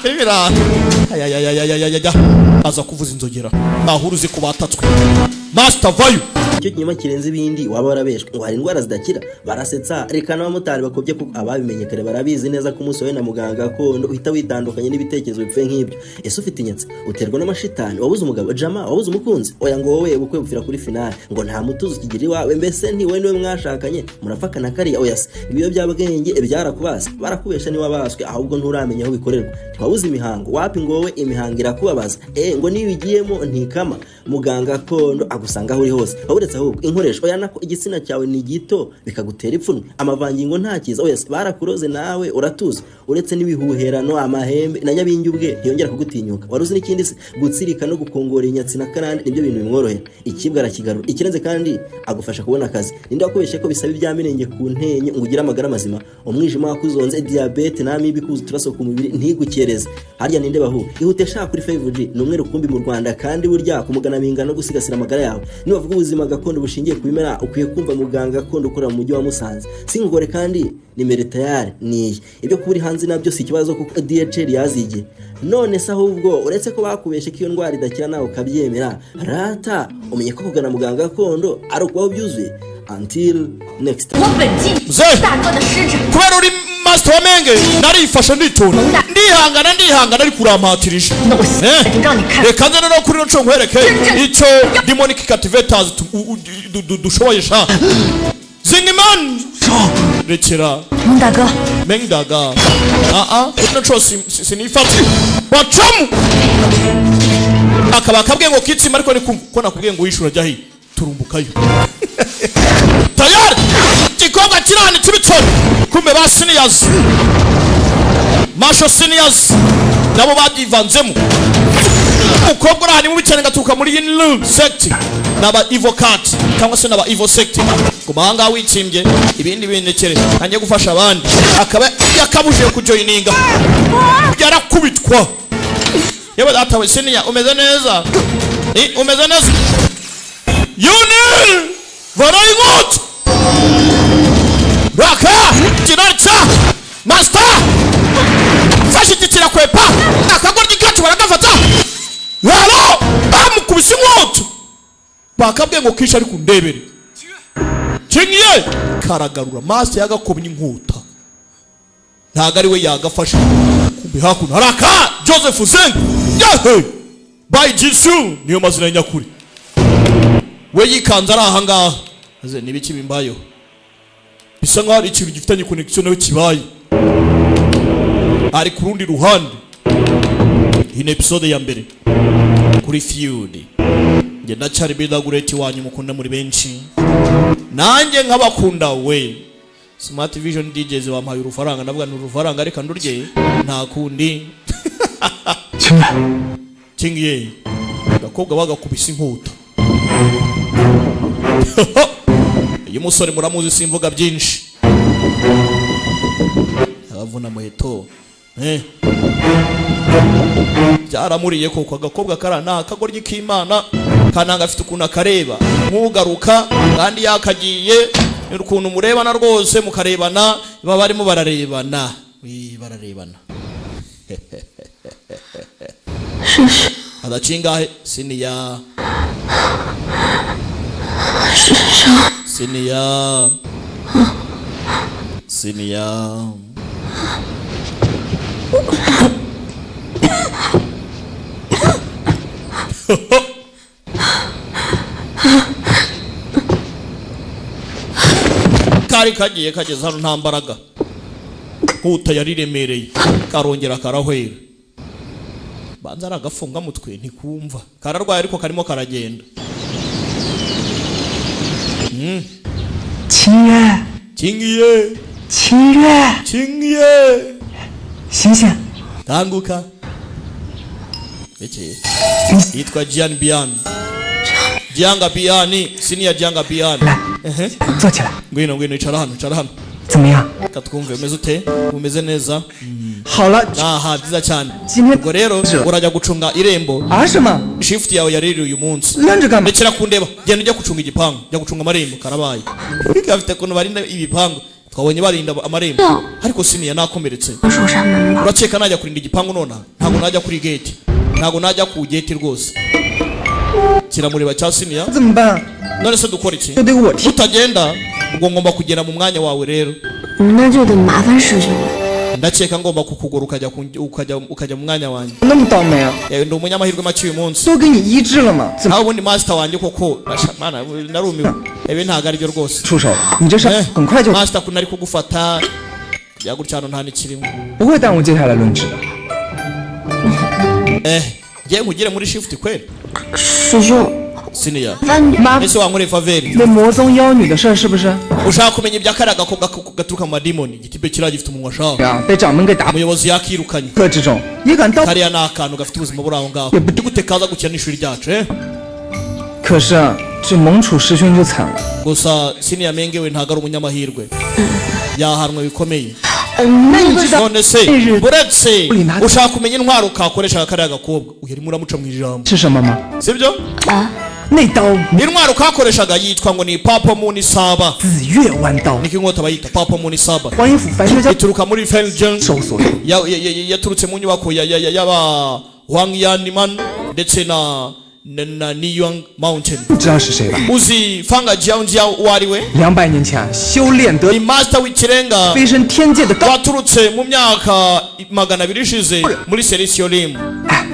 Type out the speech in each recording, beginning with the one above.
Bira ayayayayayaya, aza kuvuza inzogera ahura uzi ko batatswe. Master vayo. Icyo kinyoma kirenze ibindi waba warabeshwe ngo hari indwara zidakira, barasetsa. Reka n'abamotari bakobye, kuko ababimenye kare barabizi neza ko umunsi wawe na muganga gakondo uhita witandukanye n'ibitekerezo bipfuye nk'ibyo. Ese ufite inyatsi? Uterwa n'amashitani? Wabuze umugabo jama? Wabuze umukunzi? Oya, ngo wowe ubukwe bupfira kuri finale, ngo nta mutuzo ukigira iwawe, mbese ntiwe niwe mwashakanye murafakana kariya? Oya se, ibiyobyabwenge byarakubase? Barakubesha, niwabaswe ahubwo nturamenya aho bikorerwa. Ntiwabuze imihango? Wapi, ngo wowe imihango irakubabaza, ngo niyo ubigiyemo ntikama. Muganga gakondo agusanga aho uri hose. Uretse ahubwo inkoresho, oya nako igitsina cyawe ni gito bikagutera ipfunwe, amavangingo ntakiza? Oya se, barakuroze nawe uratuza. Uretse n'ibihuherano, amahembe na nyabingi ubwe ntiyongera kugutinyuka. Wari uzi n'ikindi se? Gutsirika no gukongora inyatsi na karande nibyo bintu bimworohera. Ikibwa arakigarura. Ikirenze kandi agufasha kubona akazi. Ninde wakubeshye ko bisaba ibya mirenge ku ntenyo ngo ugire amagara mazima? Umwijima wakuzonze, diyabete n'amibe ikuza uturaso ku mubiri ntigukereze, harya ninde bahu? Ihute shaka kuri 5G, ni umwe rukumbi mu Rwanda, kandi burya kumugana bingana no gusigasira amagara yawe. Nibavuga ubuzima gakondo bushingiye ku bimera, ukwiye kumva muganga gakondo ukorera mu mujyi wa Musanze. Singore kandi nimero tayari niyi. Ibyo kuba uri hanze nabyo si ikibazo, kuko DHL yazigiye. None se ahubwo uretse ko bakubeshe ko iyo ndwara idakira nawe ukabyemera, rata umenye ko kugana muganga gakondo ari ukubaho byuzuye. Until next time. 我本季 Mzee. 大哥的师侄， Kubera uri master wa Menge, narifashe nditonda, ndihangana, ndihangana, ariko urampatirije. 那我现在就让你看 Reka nze noneho kuri ino nkwereke icyo demonic cultivators dushoboye sha. Zingman, rekera. 蒙大哥， Mengdaga, aa, kuri ino nshuro sinifata bacamu akaba akabwiye ngo kitsima, ariko ni kumva ko nakubwiye ngo wishura jya hiya turumbukayo tayari. Igikobwa kiranitse ibitsoni, kumbe ba seniors, masho seniors nabo babyivanzemo. Umukobwa uri ahantu mubi cyane gaturuka muri Yinlu sect, n'aba evil cat cyangwa se n'aba evil sect. Guma ahangaha witsimbye, ibindi bindekere ntangiye gufasha abandi. Akaba yakabujije kujoyininga, yarakubitwa. Yewe data we, senior umeze neza? Umeze neza? Yuni vanayo inkota raka kirarca. Master fashe iki kirakwepa, akagoryi kacu baragafata rero bamukubise inkota, bakabwiye ngo kishe, ariko undebere kingiye karagarura. Master yagakobye inkota, ntago ari we yagafashe. Kumbe hakuno haraka Joseph Zeng yahe by Jisu, niyo mazina ya nyakuri. We yikanze ari ahangaha aze nibiki bimbayeho, bisa nkaho hari ikintu gifitanye connection nawe kibaye, ari ku rundi ruhande. Iyi ni episode ya mbere kuri Feud. Njye ndacyari Bidagureti wanyu mukunda muri benshi, nanjye nkabakunda. We Smart Vision DJs bampaye urufaranga, ndavuga ni urufaranga, reka ndurye, nta kundi. 青月， Kingiye agakobwa bagakubise inkota. Uyu musore muramuzi, simvuga byinshi, abavuna muheto byaramuriye koko. Agakobwa kara ni akagoryi k'Imana kananga, afite ukuntu akareba nk'ugaruka kandi yakagiye, ukuntu murebana rwose mukarebana, baba barimo bararebana. Ii, bararebana. Adacingahe siniya siniya siniya. Kari kagiye kageze hano nta mbaraga, huta yariremereye, karongera karahwera, banza ari agafungamutwe ntikumva, kararwaye ariko karimo karagenda. 秦月， Kingiye. 秦月， Kingiye. 醒醒！ Kanguka. Iki yitwa Jian Bian, Jianga Biani, senior Jianga Biani. 来，坐起来。 Ngwino, ngwino, icara hano, icara hano. 怎么样？ Reka twumve umeze ute, umeze neza? 好了， Aha, byiza cyane. Kimwe- Ubwo rero urajya gucunga irembo. 啊什么？ Shift yawe yaririye uyu munsi. 愣着干嘛？ Rekera kundeba, genda ujya gucunga igipangu, jya gucunga amarembo. Karabaye, gafite ukuntu barinda ibipangu. Twabonye barinda amarembo, ariko siniya nakomeretse. Urakeka najya kurinda igipangu nonaha? Ntabwo najya kuri gate, ntabwo najya ku gate rwose. Kiramureba cya siniya. 怎么办？ None se dukora iki? 就得我替。 Utagenda ubwo ngomba kugera mu mwanya wawe rero. 那就得麻烦师兄了。 Ndakeka ngomba kukugura ukajya mu mwanya wanjye. 那么倒霉啊！ Yewe, ndi umunyamahirwe make uyu munsi. 都给你医治了吗？怎么 Naho ubundi master wanjye koko basha, mana narumiwe, ibi ntabwo aribyo rwose. 出手？你这事很快就 Master kunari kugufata bya gutya, hano nta n'ikirimo. 不会耽误接下来轮值的。 Ngiye nkugire muri shift kweli. 师兄， Siniya, 烦你 妈， ese wankoreye faveur? 那魔宗妖女的事儿是不是？ Ushaka kumenya ibya kariya gakobwa gaturuka mu madimoni? Igitipe kiriya gifite umunwa shaho. 啊，被掌门给打 Umuyobozi yakirukanye. 破之中，也敢到？ Kariya ni akantu gafite ubuzima buri aho ngaho, ni gute kaza gukina n'ishuri ryacu, eh? 可是啊，这蒙楚师兄就惨了。 Gusa siniya Menge we ntabwo ari umunyamahirwe, yahanwe bikomeye. 那你知道 None se buretse, ushaka kumenya intwaro ukakoresha kariya gakobwa? Uyu arimo uramuca mu ijambo. 是什么吗？ Sibyo? 那刀 Intwaro kakoreshaga yitwa ngo ni Papo Muni Saba. 紫月弯刀， Niko inkota bayita Papo Muni Saba. 黄衣府凡学家 Ituruka muri Felgen 收所用。 yaturutse mu nyubako y'aba Huang Yanman ndetse na Niyang Mountain. 不知道是谁吧？ Uzi Fanga Jiang Jiao uwo ari we? 200年前啊修炼得 Ni master w'ikirenga 飞升天界的高。 waturutse mu myaka 200 ishize muri Celestial Rim. 哎，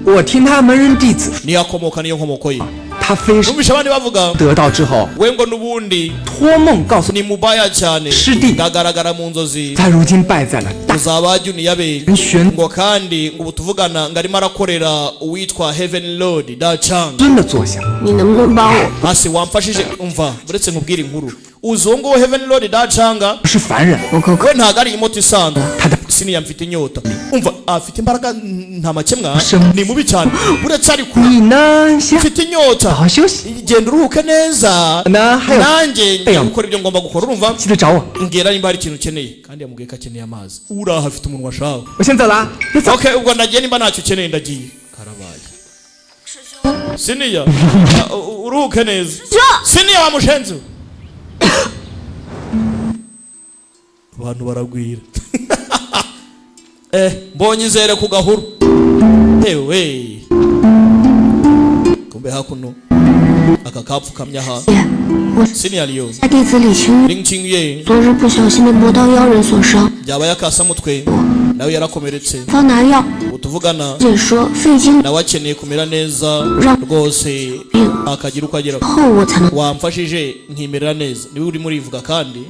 我听他门人弟子， Niyo akomoka, niyo nkomoko ye. 他飞升 Numvishe abandi bavuga 得道之后， we ngo n'ubundi 托梦告诉 ni mubaya cyane, Shidi. ngagaragara mu nzozi. 他，如今败在了大 Uzaba Junior 玄 ngo kandi ngo ubu tuvugana ngo arimo arakorera uwitwa Heaven Lord Da Chang. 尊的坐下。 你能不能帮我？ Hasi wamfashije? Umva, uretse nkubwire inkuru, uzi uwo nguwo Heaven Lord Da Chang? 不是凡人， 我可可 We ntabwo ari imota isanzwe. 他的 Siniya mfite inyota. Umva, afite imbaraga nta makemwa, Shema. ni mubi cyane, uretse ariko 你呢，先 mfite inyota. 好好休息， Genda uruhuke neza, Na, hayo. nanjye ngiye Ayo. gukora ibyo ngomba gukora, urumva? 记得找我。 Mbwira nimba hari ikintu ukeneye. Kandi yamubwiye ko akeneye amazi. Uraha afite umunwa shawe. 我先走了啊，别走。 Okay, ubwo ndagiye, nimba ntacyo ukeneye ndagiye. Karabaye. Siniya, uruhuke neza siniya wa mushenzi we. Abantu baragwira. Mbonye izere ku gahuru. Ewe, kumbe hakuno aka kapfukamye aha. 姐，我 Siniya Liyo 在弟子李清 Ling Qingye 昨日不小心被魔道妖人所伤， byabaye akasamutwe, nawe yarakomeretse. 方拿药。 Ubu tuvugana 姐说肺经 nawe akeneye kumera neza rwose, akagira uko agera. 后我才能 Wamfashije nkimerera neza? Niwe urimo urivuga kandi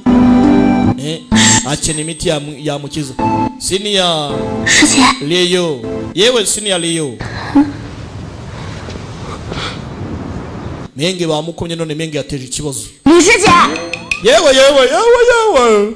akeneye imiti yamukiza siniya. 师姐， Liyo, yewe siniya Liyo Menge bamukomye none Menge yateje ikibazo. 李师姐， Yewe, yewe, yewe, yewe.